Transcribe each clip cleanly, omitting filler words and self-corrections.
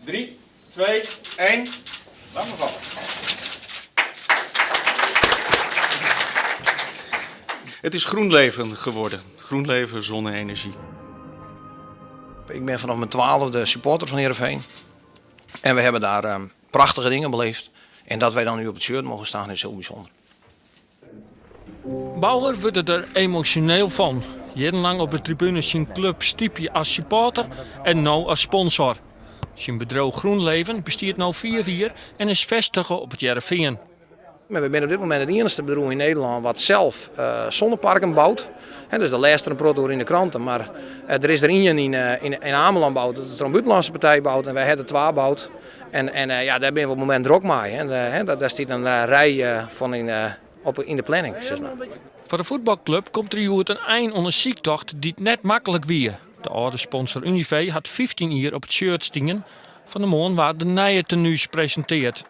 Drie, twee, één. Laat maar vallen. Het is GroenLeven geworden. GroenLeven zonne-energie. Ik ben vanaf mijn 12e supporter van Heerenveen. En we hebben daar prachtige dingen beleefd. En dat wij dan nu op het shirt mogen staan is heel bijzonder. Bauer wurdt der emosjoneel fan. Jierrenlang op de tribune syn klup stypje as supporter en no as sponsor. Syn bedriuw GroenLeven bestiet no fiif jier en is festige op It Hearrenfean. We binne op dit momint it iennichste bedriuw yn Nederlân wat sels sonneparken bout. Dus dêr lêst der in protte oer yn de kranten, mar der is der ien yn Amelân boud, dat is troch in bûtenlânske partij boud en wy hawwe der twa boud. En ja, dêr binne we op it momint drok mei. Dêr stiet in rij fan yn op yn de planning, sis mar. Foar de fuotbalklup komt der hjoed in ein oan in syktocht dy't net maklik wie. De âlde sponsor Univé hat 15 jier op it shirt stien. Fan 'e moarn waard de nije tenues presinteard.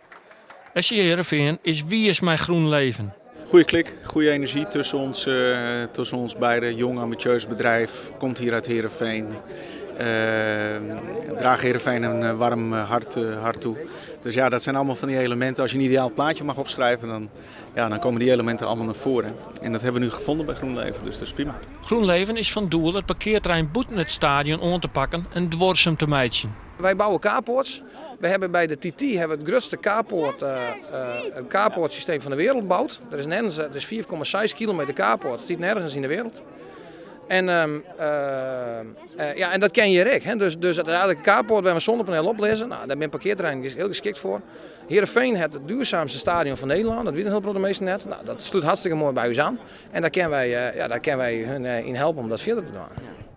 SC Hearrenfean is wiis mei GroenLeven. Goede klik, goede energie tussen ons beiden. Jong, ambitieus bedrijf, komt hier uit Heerenveen. Draag Heerenveen een warm hart toe. Dus ja, dat zijn allemaal van die elementen. Als je een ideaal plaatje mag opschrijven, dan, ja, dan komen die elementen allemaal naar voren. En dat hebben we nu gevonden bij GroenLeven, dus dat is prima. GroenLeven is fan doel it parkearterrein bûten it stadion oan te pakken en duorsum te meitsjen. Wy bouwe carports. We hawwe by de TT hawwe it grutste carport, it carportsysteem fan de wereld boud. Der is nergens, it is 4,6 kilometer carport, stiet nergens yn de wereld. En, ja, en dat kin hjir ek. Hè. Dus it is eigentlik in carport wêr't we sonnepanelen op lizze. Nou, dêr binne parkearterreinen hiel geskikt foar. Heerenveen hat it duurzaamste stadion fan Nederlân. Dat witte in hiel protte minsken net. Nou, dat slút hartstikke moai by ús oan. En dêr kinne wy, ja, dêr kinne wy hun yn helpe om dat fierder te dwaan.